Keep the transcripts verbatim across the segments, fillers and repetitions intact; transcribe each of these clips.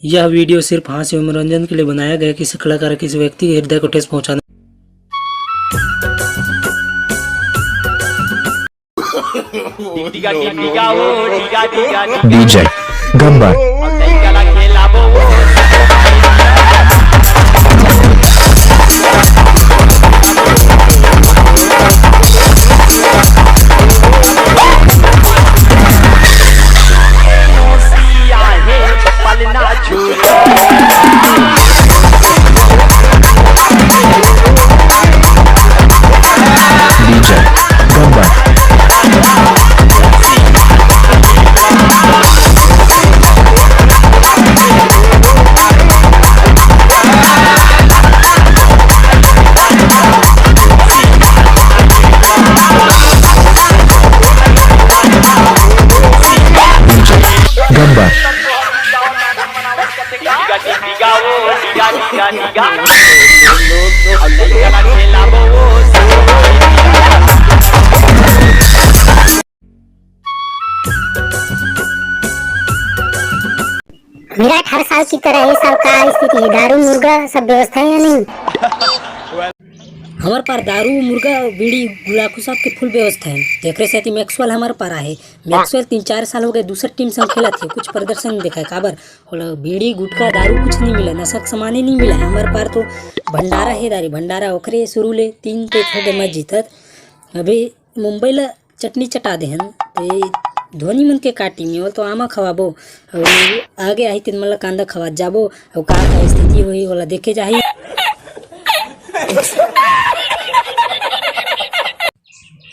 यह वीडियो सिर्फ हास्य मनोरंजन के लिए बनाया गया है, किसी कलाकार या किसी व्यक्ति के हृदय को ठेस पहुंचाने। DJ Gabbar. DJ Gabbar. DJ Gabbar. Virat, हर साल की तरह ये साल का स्थिति है, दारू, मुर्गा, सब व्यवस्था है या नहीं? हमर पार दारू, मुर्गा, बीड़ी, गुलाखू सब के फुल व्यवस्था है। तेकरे सेती मैक्सवेल हमर पार आहे। मैक्सवेल तीन चार साल हो गए दूसर टीम संग खेलत हे, कुछ प्रदर्शन नहीं दिखाए। काबर? ओला बीड़ी, गुटखा, दारू कुछ नहीं मिला, नशा के सामान ही नहीं मिला। हमर पार तो भंडारा हे दारी, भंडारा ओकरे शुरू ले तीन टेक हो गए मैच जीतत। अभी मुंबई ला चटनी चटा देहन। ते धोनी मन के का टीम हे, ओला तो आमा खवाबो, अउ आगे आही तेन मन ला कांदा खवात जाबो, अउ का का स्थिति होही, ओला देखे जाही।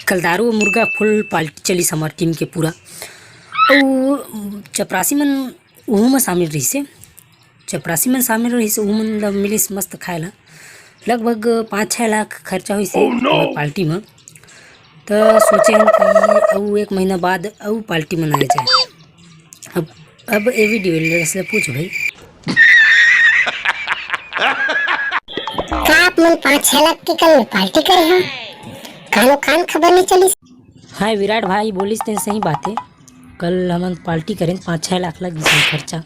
कल दारू मुर्गा फुल पार्टी चलिस हमर टीम के पूरा। अउ चपरासी मन उहू म शामिल रहिसे, चपरासी मन शामिल रहिसे, उहू मन ल मिलिस मस्त खाए ला। लगभग पाँच छः लाख खर्चा होइसे हमर पार्टी म। त सोचे हन कि अउ एक महीना बाद अउ पार्टी मनाए जाए। अब, अब ए वीडियो लीडर्स ले पूछ भाई। का आप मन पाँच छः लाख के कल पार्टी करे हो? कानो कान खबर नहीं चलिस? हाँ विराट भाई, बोलिस ते सही बात है। कल हमन पार्टी करें, पाँच छः लाख लग गिस खर्चा।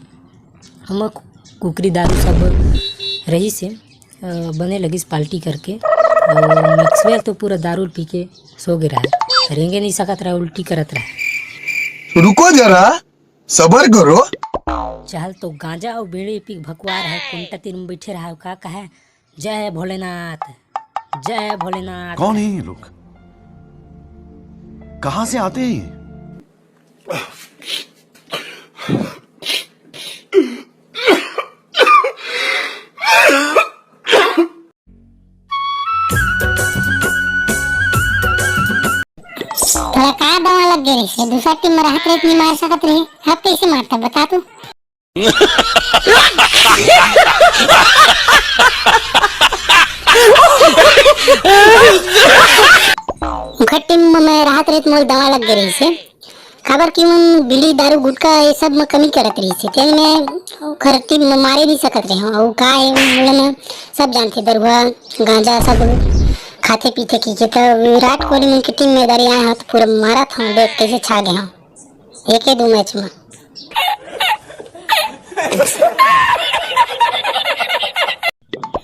हम कु-, कुकरी दारू सब रहिसे, अ, बने लगिस पार्टी करके। अउ मैक्सवेल तो पूरा दारू पी के सो गे रहा, रेंगे नहीं सकत रहा, उल्टी करत रहा। रुको जरा, सबर करो। चहल तो गांजा अउ बीड़ी पी के भकुआर है, कुंटा तीर में बैठे रहा, का कहे, "जय भोलेनाथ, जय भोलेनाथ।" कौन है ये लोग? कहाँ से आते हैं ये? तोला का दवा लग गे रहिस? दूसरा टीम में रहत रहित नहीं मार सकत रही, अब कैसे मारता बता तू? ओखर टीम में रहत रहित मोर दवा लग गे रहिस। काबर कि उमन बीड़ी, दारू, गुटखा ये सब में कमी करत रहिस हे। तेन में ओखर टीम में मारे नहीं सकत रहे हो। अउ का है, उमन सब जानथे, दरुआ, गांजा सब खाथे पीथे की के। त विराट कोहली मन के टीम में दारी आए हो तो पूरा मारत हो, देख कैसे छा गए हो एके दो मैच में।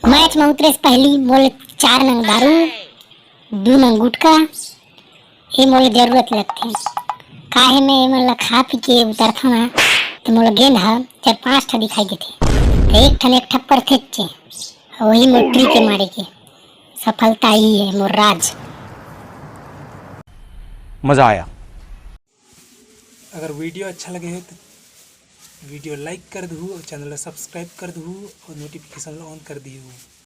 मैच में उतरे से पहली बोले चार नंग दारू, दू नंग गुटखा, ये मोला जरूरत लगथे। काहे मैं एमन ला खा पी के उतरथव ना, तो मोला गेंद ह चार पांच ठा दिखाई देथे, तो एक ठन एक ठप्पर थेचे, वही मोर ट्रिक के मारे के सफलता ही है मोर राज। मजा आया। अगर वीडियो अच्छा लगे हो तो वीडियो लाइक कर दहू और चैनल ला सब्सक्राइब कर दहू और नोटिफिकेशन ला ऑन कर दहू।